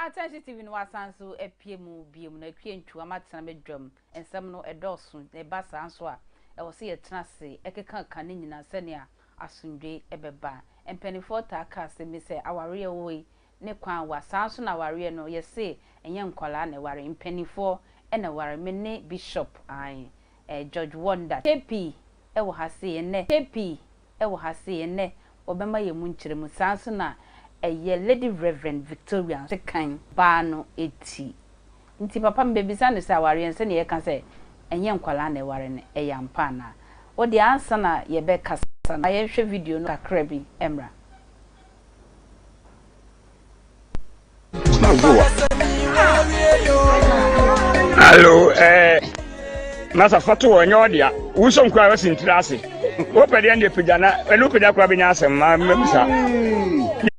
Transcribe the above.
Attention TV no wasan so apue mu bio mu na akue ntu ama tena badwam. Nsɛm no ɛdɔɔso na ɛba saa nso a ɛwɔ sɛ yɛtena ase ɛkeka ka ne nyinaa sɛnea asomdwoe ɛbɛba. Mpanimfoɔ taa ka asɛm bi sɛ awareɛ wɔ yi ne kwan wa. Saa nso na awareɛ no yɛse ɛnyɛ nkwadaa na ɛware, mpanimfoɔ ɛna ɛware. Me ne Bishop ae George Wonder KP ɛwɔ ha se ɛnɛ KP ɛwɔ ha se ɛnɛ wɔbɛma yɛn mu nkyerɛmu. Saa nso na ɛyɛ Lady Reverend Victoria sekan baa no eti. Nti papa mbɛbisa no sɛ awareɛ sɛnea yɛka sɛ ɛnyɛ nkwadaa na ɛware no, ɛyɛ ampa anaa? Wɔde ansa na yɛbɛkasa na yɛhwɛ video no kakra bi mmra. Alo, masa fato wɔ nyɛ ɔdea. Wosɔ nkura wɔ sintiri ase. Wopɛ deɛ deɛ pagya na ɛno pagya kora bɛnya asɛm ma mmɛbisa.